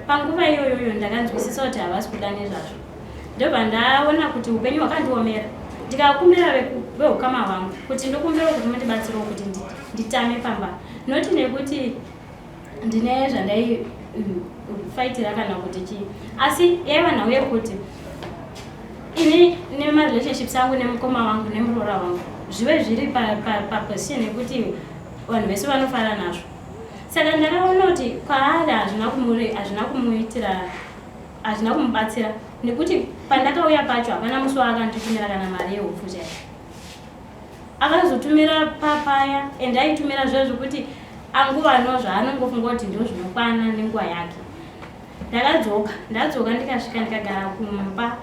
Panguva iyoyoyo ndakanzwisisa kuti havasi kuda nezvazvo. Ndobva ndaona kuti upenyu hwakandiomera, ndikakumbira veukama hwangu kuti ndokumbirawo kuti mundibatsirewo kuti nditame pamba, noti nekuti ndine zvandaifaitira kana kuti chii, asi yaiva nhau yekuti ini nemarelationships angu nemukoma wangu nemuroora wangu zvive zviri paposition yekuti vanhu vese vanofara nazvo. Saka ndakaona kuti kwaari hazvina kumuitira, hazvina kumubatsira, nekuti pandakauya pacho hapana musi waakanditumira kana mari yeupfu chaiyo. Akazotumira papaya, and aitumira zviya zvekuti anguva zvaanongofunga kuti ndo zvinokwana nenguva yake. Ndakadzoka, ndadzoka ndikasvika ndikagara kumba,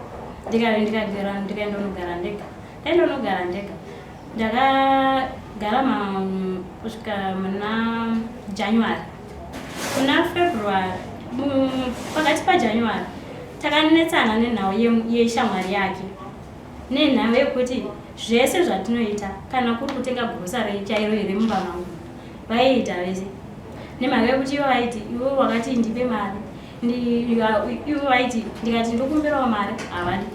ndikagara, ndikaenda unogara ndega. Ndaenda unogara ndega, ndakagara kusvika muna January. Muna February, pakati paJanuary, takanetsana nenhau yeshamwari yake nenhau yekuti zvese zvatinoita kana kuri kutenga grocery chairo here mumba mangu vaiita vese nemhaka yekuti ivo vaiti ivo wakati ndipe mari ivo vaiti ndikati ndokumbirawo mari havadi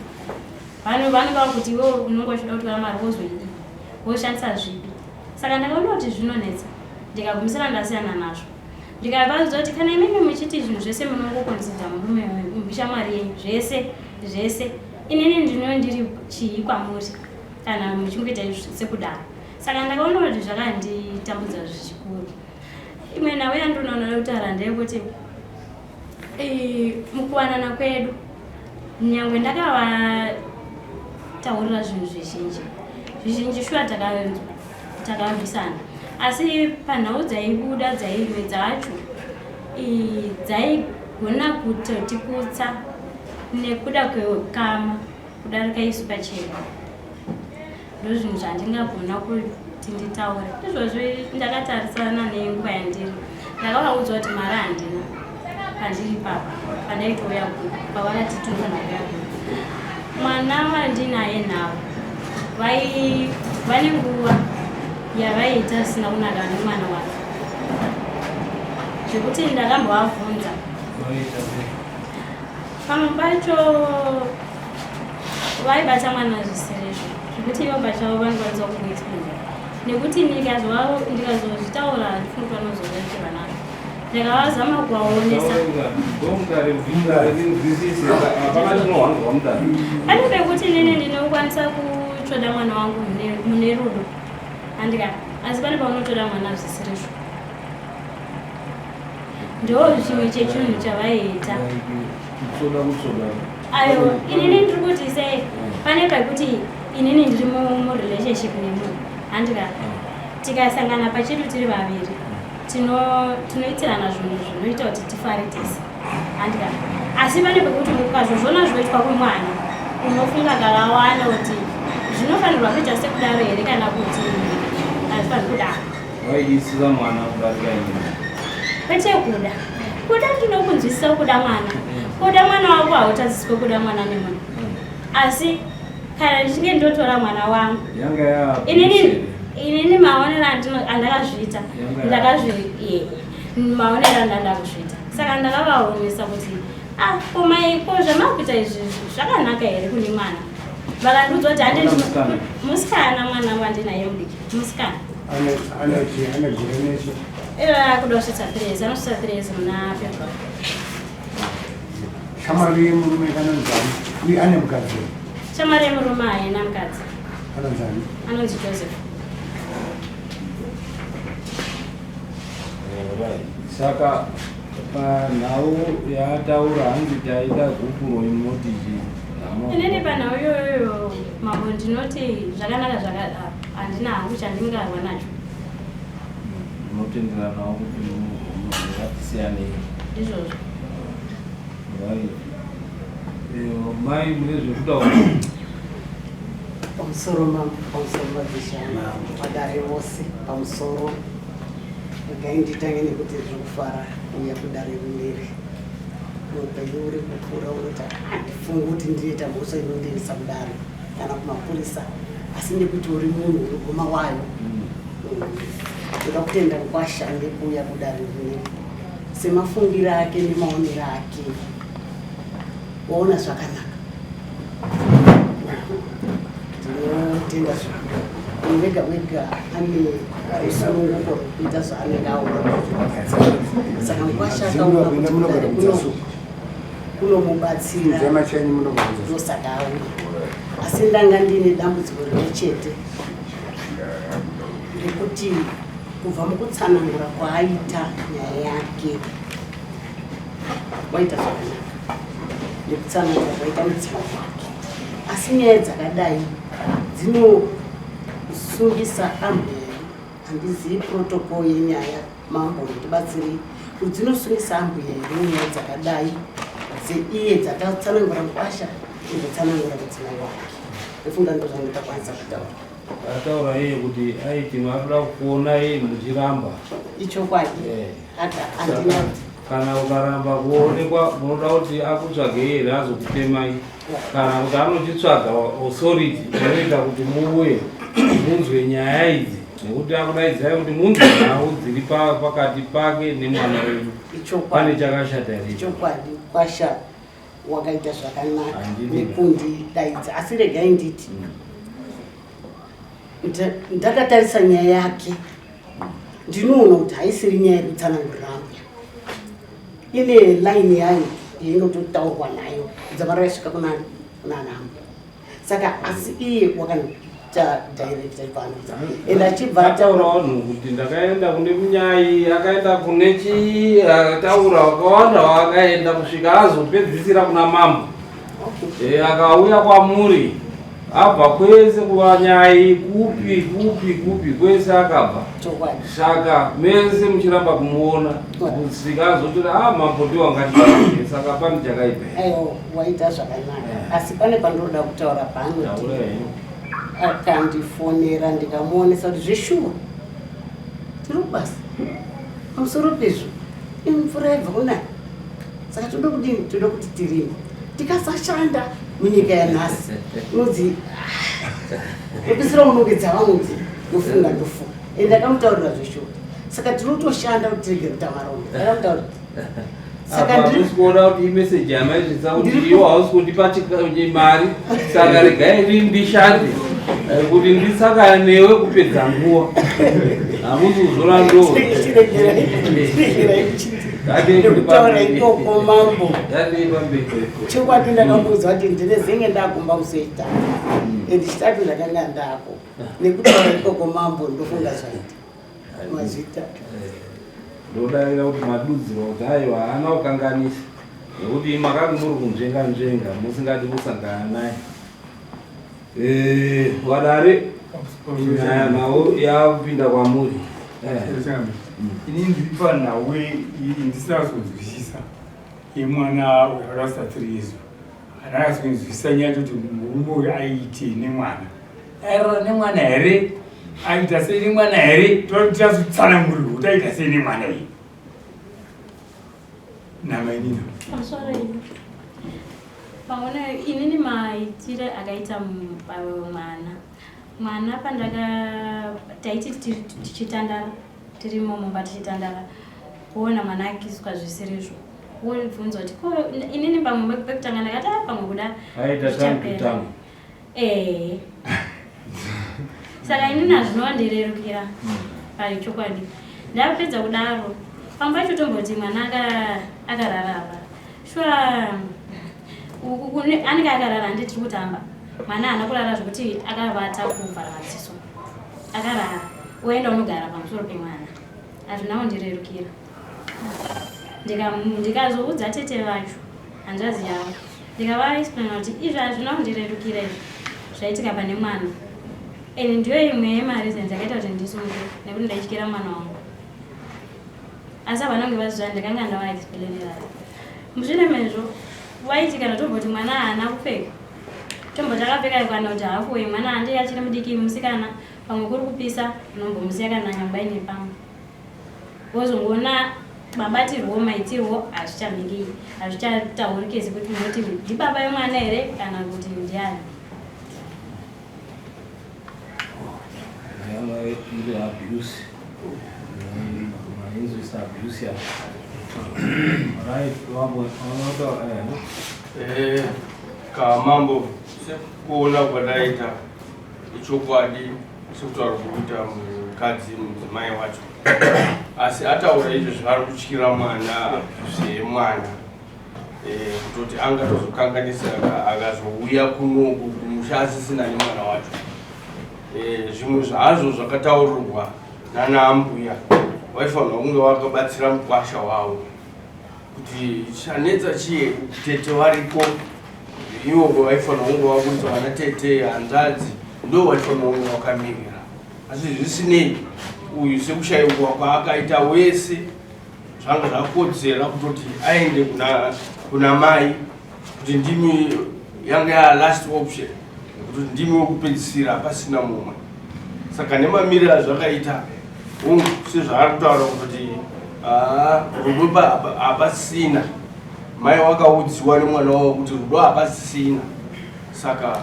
vanhu vanenge vakuti ivo unonge uchida kutora mari wozoidii woshandisa zvipi saka ndakaona kuti zvinonetsa ndikagumisira ndasiyana nazvo ndikavaudza kuti kana imimi muchiti zvinhu zvese munongokonzidza murume shamwari yenyu zvese zvese inini ndino ndiri chii kwamuri kana muchingoita sekudaro saka ndakaona kuti zvakanditambudza zvikuru imwe nhau yandinoona kutaura ndeyekuti mukuwanana kwedu nyangwe ndakavataurira zvinhu zvizhinji zvizhinji shuwa takarwisana asi panhau dzaibuda dzaimwe dzacho dzaigona kutotikutsa nekuda kweukama kudarika isu pachedu ndozvinhu zvandingagona kuti nditaure izvozvi ndakatarisana nenguva yandiri ndakavaudza kuti mari handina pandiri papa pandaitouya kuno pavakati tinofanira kuuya kuno mwana wandinaye navo vane nguva yavaiita zvisina kunaka nemwana wake zvekuti ndakambovabvunza pamwe pacho vaibata mwana zvisirizvo zvekuti ivo pachavo vanokwanisa kuexplain nekuti ndikazozvitaura handifungi vanozorekerwa nazvo ndakavazama kuvaonesa pane pekuti inini ndinokwanisa kutsvoda mwana wangu mune rudo andika asi pane paunotoda mwana zvisirizvo ndo chimwe chechinhu chavaiita ayo inini ndiri kuti sei pane pekuti inini ndiri murelationship nemunhu handika tikasangana pachedu tiri vaviri tinoitirana zvinhu zvinoita kuti tifare tese handika asi pane pekuti ukazozvona zvoitwa kumwana unofunga kakawana kuti zvinofanirwa kuita sekudaro here kana kuti hazvifaniri kudaro Waidisisa mwana kudarika ini. Kwete kuda. Kuda ndinokunzwisisa kuda mwana. Kuda mwana wako hautadziswe kuda mwana nemunhu. Asi kana ndichinge ndotora mwana wangu. Yanga ya inini inini maonero andakazviita ndakazvi maonero andandakuzviita saka ndakavaonesa kuti ah ko mai ko zvamakuita izvi zvakanaka here kune mwana vakandiudza kuti hande musikana mwana wandinaye mudiki musikana akuda kusvitsa 3 years anosvitsa 3 years muna february shamwari yemurume kanonzani uye ane mukadzi shamwari yemurume haina mukadzi anonzani anonzi joseph saka panhau yaataura hanzi taida gupuro inoti chii inini panhau iyoyoyo mambo ndinoti zvakanaka zvakadaro handina hangu chandingarwa nacho unotenderanawo kuti ngatisiyanei ndizvozvo right mai mune zvekutaura pamusoro mambo pamusoro madzisha vadare vose pamusoro regai nditange nekuti ndiri kufara kuuya kudare rineri muupenyu uri kukura unoti handifungi kuti ndinoita mhosva inondiendesa kudare kana kumapurisa asi nekuti uri munhu uri goma wayo ndoda kutenda mukwasha nekuuya kudare rineri semafungiro ake nemaonero ake waona zvakanaka Ndinotenda zvikuru. Munhu wega wega ane rusununguko rwekuita zvaanenge aona. Saka mukwasha akaona kuti kudare kuno kunomubatsira ndosaka auya. Asi ndanga ndiine dambudziko rimwe chete rekuti kubva mukutsanangura kwaaita nyaya yake waita zvakanaka nekutsanangura kwaita mudzimai wake asi nyaya dzakadai dzinosungisa ambuya handizivi protocol yenyaya mambo ndibatsirei kuti dzinosungisa ambuya here nyaya dzakadai dzeiye dzakatsanangura mukwasha indotsanangura mudzimai wake ndofunga ndozvandingakwanisa kutaura ataura iye kuti aiti makuda kuonai muchiramba ichokwadi Eh. hata handina Kana ukaramba kuonekwa munoda kuti akutsvagei here azokutemai kana kuti anochitsvaga authority inoita kuti muuye munzwe nyaya idzi nekuti akudaidzai kuti munzwe nhau dziri pakati pake nemwana wenyu. Pane chakashata here? Chokwadi kwasha wakaita zvakanaka nekundidaidza asi regai nditi ndakatarisa nyaya yake ndinoona kuti haisiri nyaya yekutsanangurira ambuya ine line yayo yainototaurwa nayo dzamara yasvika kunani kunana ambuya saka asi iye wakanoita director paanoita and achibva ataura vanhu kuti ndakaenda kune munyai akaenda kune chii akataura wakawanda waakaenda kusvika azopedzisira kuna mambo Eh, akauya kwamuri abva kwese kuvanyai kupi kupi kupi kwese akabva saka mese muchiramba kumuona kusvika azotora a ah, mambo ndiwo angati saka pane chakaipa aiwa waita zvakanaka eh. asi pane pandinoda kutaura panoti akandifonera ndikamuonesa kuti zveshuwa tiri kubasa pamusoro pezvo imvura yabva kunani saka toda kudini toda kuti tirime tikasashanda munyika yanhasi unonzi opisira unongedza vanonzi ndofunga ndofunga ende akamutaurira zveshuwa saka tinotoshanda kuti tirege kuita marombe akamutaurira saka ndiri kuona kuti imeseji yamaisvitsa kuti iwo hausi kundipa mari saka regai ri ndishande eh, kuti ndisakana newe kupedza nguva hamusi kuzora ndoo Ndikutaura ikoko mambo. Chokwadi ndakamuudza kuti ndine zenge ndakumba musi wechitatu. And chitatu ndakanga ndako. Nekutaura ikoko mambo ndofunga zvaita. Mazvita. Ndodaira kuti madudzirwa kuti aiwa haana kukanganisa. Nekuti makanga muri kunzvenga nzvenga musingadi kusangana naye. Eh, wadare nyaya nhau yakupinda kwamuri. Eh. Ini ndiri panhau iyi ndisina kuzonzwisisa yemwana uyo akasita 3 years handina kuzonzwisisa nyaya yekuti murume uyu aiitei nemwana airara nemwana here aita sei nemwana here tazotsanangurirwa kuti aita sei nemwana iyi namainina Paona inini maitire akaita mwana mwana pandaka taiti tichitandara tirimo mumba tichitandara kuona mwana akiswa zvisirizvo wobvunza kuti ko inini pamwe pekutanga ndakati ah, pamwe kuda aita eh saka inini hazvinovandirerukira pachokwadi ndapedza kudaro pamwe pacho tomboti mwana akarara apa Sure. Anenge akarara handi tiri kutamba. Mwana haana kurara zvekuti akavata kuvhara maziso. Akarara. Woenda unogara pamusoro pemwana. Hazvina kundirerukira. Ndikazoudza tete vacho hanzvadzi yavo. Ndikavaexplaina kuti izvi hazvina kundirerukira izvi zvaitika pane mwana. And ndiyo imwe yemareasons yakaita kuti ndisungwe nekuti ndaityira mwana wangu. Asi havana kunge vaziva ndakanga ndavaexplainera. Mushure mezvo waiti kana tomboti mwana haana kupfeka tomboti akapfeka kana kuti hafu uyu mwana handi achiri mudiki musikana pamwe kuri kupisa unombomusiya kana nyangwe aine pamwe wozongoona mabatirwo maitirwo hazvichamiri hazvichataurike sekuti unoti ndibaba vemwana here kana kuti ndiani. Iri abuse. Mainzwisa abuse ya. Right, wambo wanotaura eh. Eh, kamambo sekuona kwadaita ichokwadi sekutaura kuita mukadzi mudzimai wacho asi ataura izvo zvaari kutyira mwana abuse yemwana Eh, kutoti angatozokanganisa akazouya kunoku kumusha asisina nemwana wacho eh, zvimwe zvazvo zvakataurirwa nana ambuya vaifanirwa kunge vakabatsira mukwasha wavo kuti chanetsa chiye tete variko ivo vaifanirwa kunge vakuita vana tete hanzvadzi ndo vaifanirwa kunge vakamirira asi zvisinei uyu sekushaikwa kwaakaita wese Zvanga zvakodzera kutoti aende kuna, kuna mai kuti ndimi yanga ya last option kuti ndimi wekupedzisira pasina mumwe saka nemamiriro azvakaita hungu sezvaari kutaura kuti Ah, rudo hapasisina. Mai wakaudziwa nemwana wavo kuti rudo hapasisina. Saka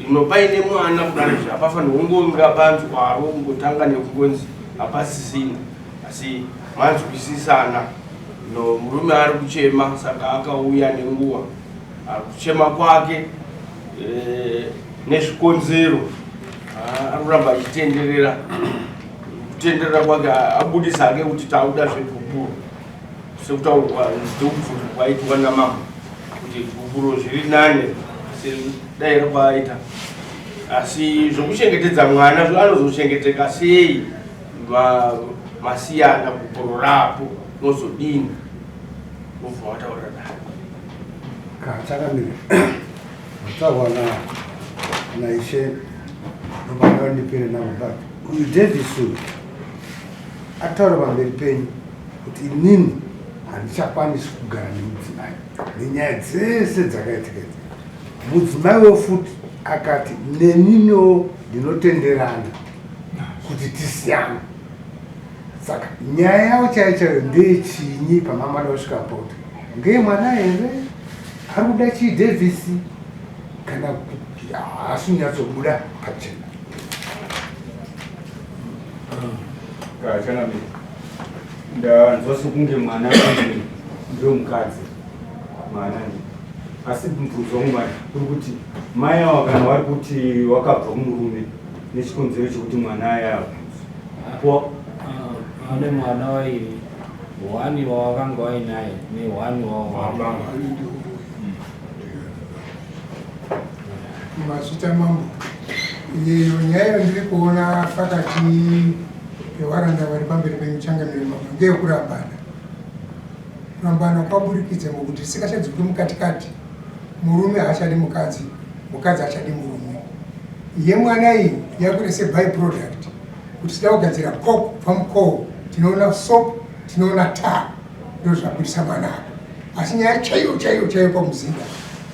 ino paine mwana kudaro izvi hapafanirwi kungonga panzwaro kungotanga nekungonzi hapasisina. Asi manzwisisana. No murume ari kuchema saka akauya nenguva. Ari kuchema kwake eh, nezvikonzero ah, ari kuramba achitenderera. Kutenderera kwake abudisa hake kuti tauda zvegupuro sekutaurwa ndokubvunzwa kwaitwa namambo kuti gupuro zviri nani sedaira kwaaita asi zvokuchengetedza mwana anozochengeteka sei masiyana gupuro rapo nozodini ubva wataura dai Kachakamire mataurwa naishe ndopangaa ndipere navo but uyu Davis uyu ataura pamberi penyu kuti inini handichakwanisi kugara nemudzimai nenyaya dzese dzakaitika idzi. Mudzimaiwo futi akati neniniwo ndinotenderana kuti tisiyane. Saka nyaya yavo chaiyo chaiyo ndeyechinyi pamamada kusvika pakuti ngeye mwana here ari kuda chii Davis kana kuti haasi kunyatsobuda pachena. Changamire, ndanzwa sekunge mwana ndiyo mukadzi mwana asi mubvunzo wangu manje uri kuti mai ava kana vari kuti wakabva kumurume nechikonzero chekuti mwana aya Po ane mwana wairi hwani wawakanga wainaye nehwani wawababa. Mazvita mambo, iyo nyaya yandiri kuona pakati pevaranda vari pamberi penyu changamire mambo ngeyekurambana. Kurambana kwaburikidza mukuti tisikachadzoki mukatikati, murume haachadi mukadzi, mukadzi haachadi murume. Yemwana iyi yakuita se by product kuti tida kugadzira coke kubva mucoal tinoona soap tinoona tar ndozvabudisa mwana apa asi nyaya chaiyo chaiyo chaiyo pamuzinda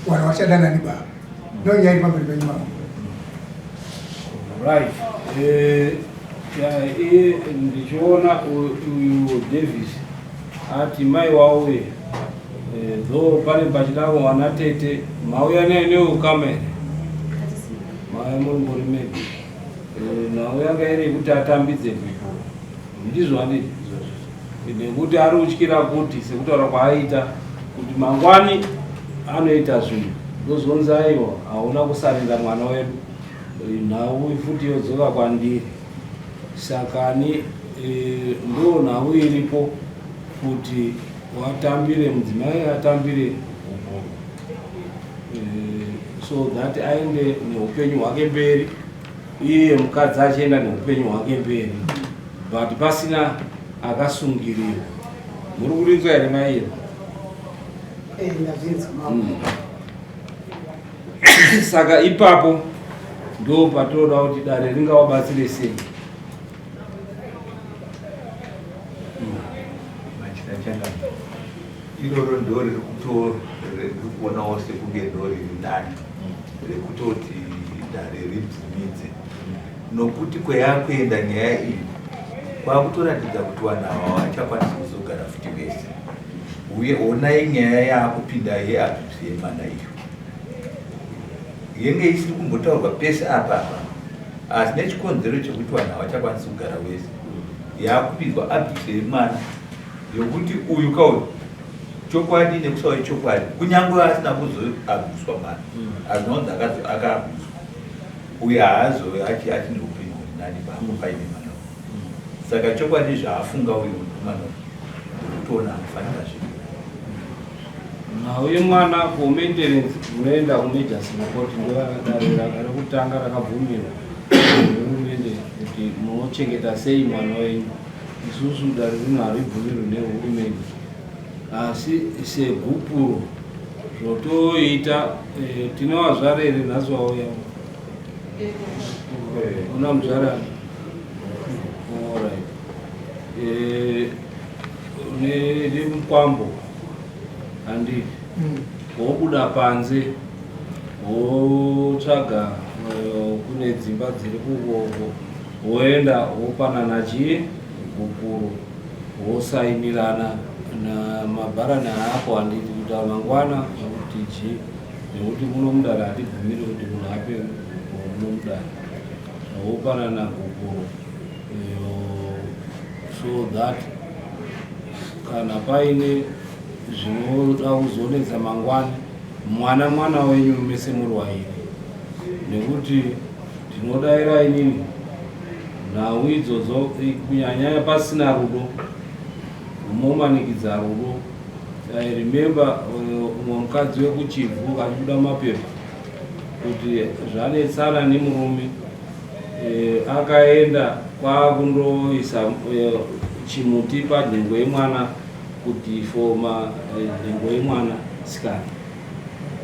vanhu vachadanani baba ndo nyaya iri pamberi penyu mama. Right. Eh, iye ndichiona uyu Davis ati mai wauye eh, though pane pachida kuwana tete mauya neukama here mauya muri muri maybe eh, nhau yanga iri yekuti atambidze mhiko ndizvo handiti nekuti ari kutyira kuti sekutaura kwaaita kuti mangwani anoita zvinhu ndozonzi aiwa hauna kusarira mwana wedu eh, nhau futi yodzoka kwandiri Sakani e, ndo nhau iripo kuti watambire mudzimai atambire gupuro e, so that aende neupenyu hwake mberi iye mukadzi achienda neupenyu hwake mberi but pasina akasungirirwa. Muri kurinzwa here mairo? Eh, ndazvinzwa mama. Saka ipapo ndo patinoda kuti dare ringavabatsire sei. Machitachanga iroro ndo riri kuonawo sekunge ndo riri nani rekutoti dare ribvumidze nokuti kweyakuenda nyaya iyi kwakutoratidza kuti vanhu ava vachakwanisi kuzogara futi vese uye honai nyaya yaakupinda yeabuse yemwana iyo yenge isiri kumbotaurwa pese apa apa asi nechikonzero chekuti vanhu havachakwanisi kugara vese yaakupinzwa abuse yemwana yokuti uyu kauyu chokwadi nekusava chokwadi kunyange asina kuzoabuswa mwana azvinonzi akaabuswa uyu haazovi achine upenyu huri nani pako paine mwana saka chokwadi zvaafunga uyu mukomana ndikutoona anofanira zvinhu. Nhau yemwana for maintenance munoenda kumajor court ndodare rekutanga rakabvumirwa nehurumende kuti munochengeta sei mwana wenyu. Isusu dare rino haribvumirwi nehurumende asi segupuro zvotoita eh, tine wazvara here nhasi wauya una muzvara alright eh, nemukwambo handiti wobuda panze wotsvaga eh, kune dzimba dziri kukoko woenda wopanana chii gupuro. Wosainirana namabharani aapo handiti kuita mangwana nekuti chii nekuti muno mudare hatibvumiri kuti munhu ape gupuro muno mudare wopanana gupuro so that kana paine zvinoda kuzonetsa mangwani mwana mwana wenyu mese muri wairi nekuti ndinodaira inini nhau idzodzo kunyanyanya pasina rudo umomanikidza rudo i remember umwe mukadzi wekuchivhu achibuda mapepa kuti zvanetsana nemurume eh, akaenda kwakundoisa eh, chimuti panhengo yemwana kuti foma eh, nhengo yemwana sikana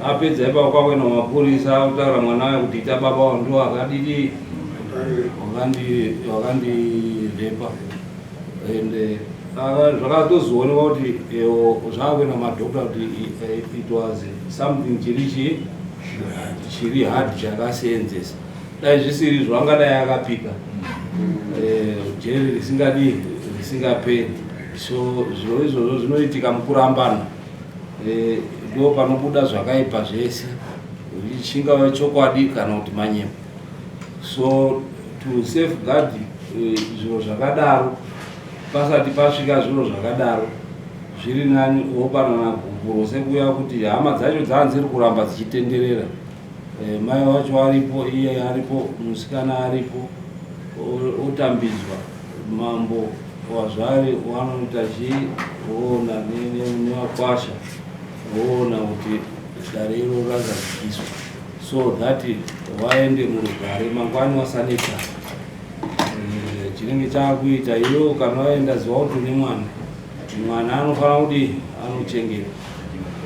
apedza ipapo kwakuenda mapurisa akutaura mwana waye kuti ita baba wangu ndo akadidi wakandirepa and eh, zvakatozoonekwa kuti eh, zvakuenda madoctor kuti eh, it was something chiri chii chiri hard chakaseenzesa dai zvisiri izvo angadai akapika jeri risingadii risingaperi so zviro izvozvo zvinoitika mukurambana Eh, ndo panobuda zvakaipa zvese chingava chokwadi kana kuti manyepo so to safeguard eh, zviro zvakadaro pasati pasvika zviro zvakadaro zviri nani wopanana gupuro sekuya kuti hama dzacho dzanziri kuramba dzichitenderera eh, mai wacho aripo iye aripo musikana aripo otambidzwa mambo Wazvari wanoita chii woona nevakwasha woona kuti dare iro razadzikiswa so that waende murugare mangwani wasanetsa eh, chinenge chaakuita iwewo kana waenda ziva kuti une mwana mwana anofanira kudii anochengeta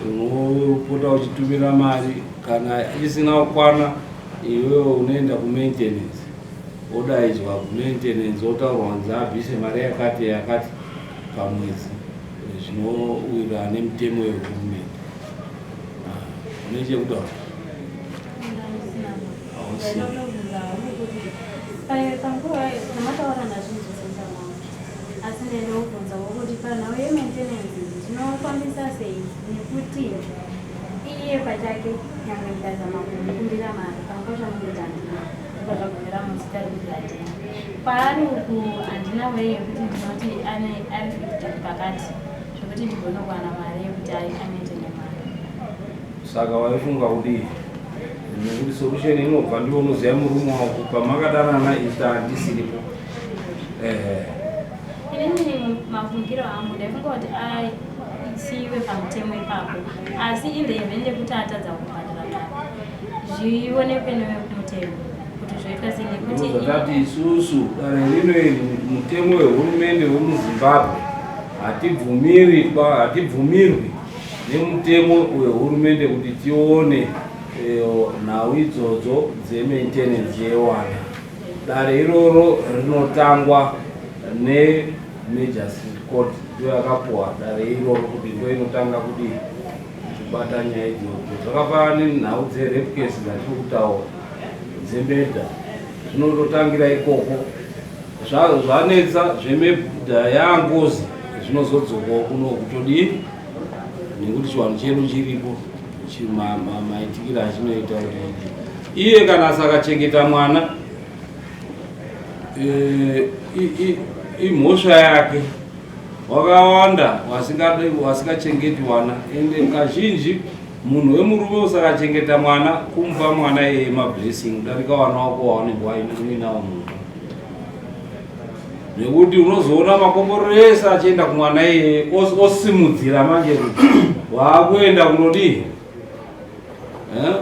unopota uchitumira mari kana isina kukwana iwewo unoenda kumaintenance odaidzwa kumaintenance otaurwa kunzi abvise mari yakati yakati pamwedzi zvinowirirana nemitemo yehurumende ah, une chekutaura asi ndinobvunzawo kuti panhau yemaintenance tinofambisa sei nekuti iye pachake nyangwe ndikazama kumukumbira mari pamwe pacho anongoti handina Ndobva zvagumira muzita rekuti handina. Kwaari uku handina way yekuti ndinoti ane ari fifty pakati zvekuti ndigone kuwana mari yekuti amaintaine mwana. Saka waifunga kudii? Nekuti solution inobva ndiwe unoziva murume wako pamakadanana ita handisiripo. Ehe. Inini mafungiro angu ndaifunga kuti asiiwe pamutemo ipapo asi in the event yekuti atadza kubhadhara mari zvionekwe nevekumutemo kuti zvoitwa sei nekuti Ndozvatati isusu dare rino iri mutemo wehurumende wemuZimbabwe hatibvumiri ba hatibvumirwi nemutemo wehurumende kuti tione eh, nhau idzodzo dzemaintenance yewana. Dare iroro rinotangwa nemajor court ndiyo yakapuwa dare iroro kuti ndo inotanga kudii kubata nyaya idzodzo zvakafanana nenhau dzerape case dzatiri kutaura dzemedha zvinototangira ikoko zvanetsa zvemedha yangozi zvinozodzokawo kuno kutodii nekuti chivanhu chedu chiripo maitikiro achinoita kuti iye kana asakachengeta mwana eh, imhosva yake Wakawanda wasingachengeti wana ende kazhinji munhu wemurume usakachengeta mwana kumupa mwana iyeye mablessing kudarika wana wako waunenge uinawo mumba nekuti unozoona makomborero ese achienda kumwana iyeye osimudzira manje kuti waakuenda kunodii eh?